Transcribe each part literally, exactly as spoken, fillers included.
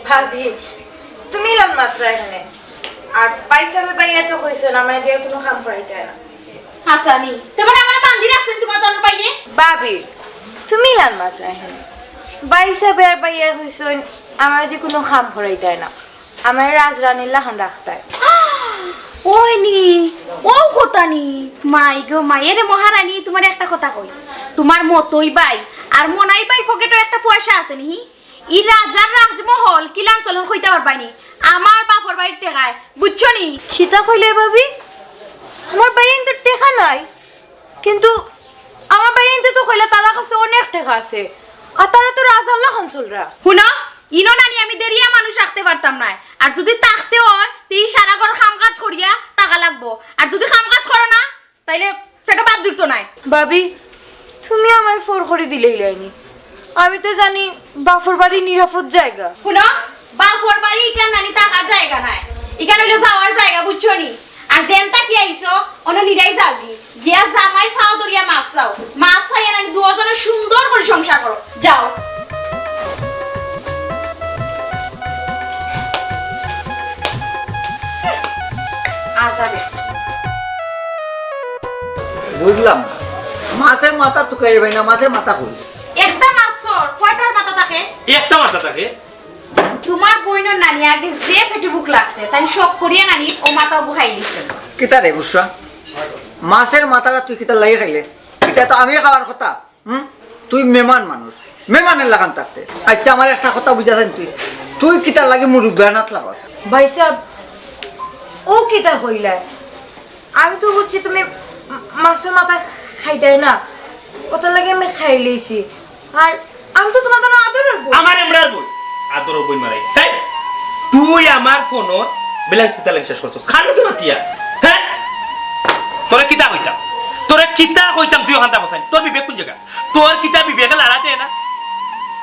ভাবি, তুমি ইলান মাতরায় কেনে? আর ভাইসাবে ভাইয়া তো কইছইন, আমারে দিয়া কুনু কাম করাইতা না। হাছানি, তে মানে আমারে বান্ধি রাখছইন তুমার দলর ভাইয়ে? ভাবি, তুমি ইলান মাতরায় কেনে? ভাইসাবে আর ভাইয়া কইছইন, আমারে দিয়া কুনু কাম করাইতা না, আমারে রাজরানীর লাখান রাখতায়। ওই নি, ও কথা নি, মাই গো মাই, এরে মহারানী, তুমারে একটা কথা কই, তুমার মতই ভাই আর মনাই ভাইর পকেটো একটা পয়সা আছে নি? ই রাজার রাজমহল কিলান চলর কইতা পারবায় নি? আমার বাফর বাড়ির টেকায়, বুঝছো নি? কিতা কইলে ভাবি? আমার ভাইয়াইন্তে টেকা নাই, কিন্তু আমার ভাইয়াইন্তে তো কইলা তারার কাছে অনেক টেকা আছে, আর তারা তো রাজার লাখান চলরা। হুনো, ইনো নানি আমি দেরিয়া মানুষ রাখতে পারতাম নায়, আর যুদি থাকতে অয়, তে ই সারা ঘর কাম কাজ করিয়া থাকা লাগবো, আর যুদি কাম কাজ করো না, তাইলে পেটো ভাত জুটতো নায়। ভাবি, তুমি আমারে ফোন করি দিলাইলায় নি। আমি তো জানি বাফর বাড়ি নিরাপদ জাগা। হুনো, বাফর বাড়ি ইখান নানি থাকার জাগা নায়, ইখান অইলো যাওয়ার জাগা, বুঝছো নি? আর যেন থাকি আইছো, অনো নিরাই যাওগি, গিয়া জামাইর পাও ধরিয়া মাফ চাও, মাফ চাইয়া নানি দুইওজনে সুন্দর করি সংসার করো, যাও। আজারে। বুঝলাম না। মাছের মাথা তুকাইয়া ভাই না, মাছের মাথা কই? একটা মাছর কয়টা মাথা থাকে? একটা মাথা থাকে। তুমার বইনর নানি আগে যে পেটো ভুক লাগছে, তাইন শখ করিয়া নানি ও মাথা অগু খাইলিছে। কিতা রে বুঝছা? মাছের মাথাটা তুই কিতা লাগি খাইলে? ইটা তো আমি খাওয়ার কথা। হুম? তুই মেমান মানুষ, মেমানের লাখান থাকতে। আচ্ছা, আমার একটা কথা বুঝা যায় তুই, তুই কিতার লাগি মুরব্বি আনাত লাগস? ভাইসাব, ও কিতা কইলায়? আমি তো বুঝছি তুমি মা-, মাছর মাথা খাইতায় না, অটার লাগি আমি খাইলিছি। আর আমি তো তুমার দলর আদরর বইন। আমার এমরার বইন, আদরর বইন মারাই। হেই, তুই আমার ফোনর ব্যালেন্স কিতার লাগি শেষ করছস? কার লগে মাতিয়া? হ্যাঁ? তোরে কিতা কইতাম? তোরে কিতা কইতাম তুই অখানতা কথা? তোর বিবেক কুন জাগা? তোর কিতা বিবেকে লাড়া দেয় না?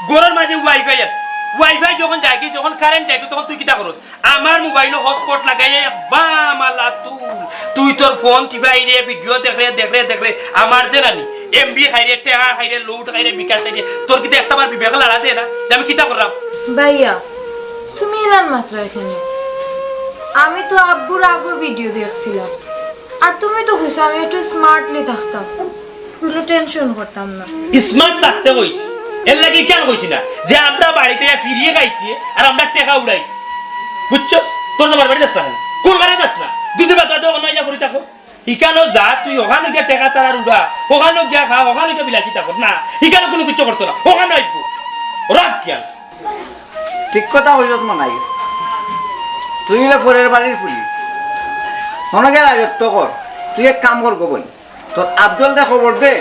ঘরর মাঝে ওয়াইফাই আছে, ওয়াইফাই যখন যায়গি, যখন কারেন্ট যায়গি, তখন তুই কিতা করস? আমার মোবাইলো হটস্পট লাগাইয়া এক বাম আলা তুল। তুই তোর ফোন টিপাইরে, ভিডিও দেখরে, দেখরে, দেখরে। আমার যে নানি, এমবি খাইরে, টেকা খাইরে, লোড খাইরে, বিকাশ খাইরে। তোর কিতা একটাবার বিবেকে লাড়া দেয় না যে আমি কিতা কররাম? ভাইয়া, তুমি ইলান মাতরায় কেনে? আমি তো আব্বুর আগর ভিডিও দেখছিলাম। আর তুমি তো কইছো আমি একটু স্মার্টলি থাকতাম, কুনু টেনশন করতাম না। স্মার্ট থাকতে কইছি, এর লাগি ইখান কইছি না যে আমরা বাড়িত ফিরিয়ে খাইতে আর আমরা টেকা উড়াই, বুঝছস? তোর তো বাড়ি যাস না, কুন বাড়ি যাস না, দুই দিন বাদে অনো আইয়া পড়ি থাকো। ইখানো যা, তুই অখানো গিয়া টেকা তারার উড়া, অখানো গিয়া খা, অখানো গিয়া বিলাসিতা কর। না, ইখানো কুনু কিচ্ছু করতো না, অখানো আইবো। রাখ কিয়া? ঠিক কথা কইছত মনাই। তুই অইলে পরের বাড়ির ফুলি। মনে গেল আয়ত্ত কর। তুই এক কাম কর গো বইন। তোর আফজলরে খবর দে।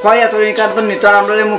কইয়া তোর ইখান তো নিত আর আমরারে মুখ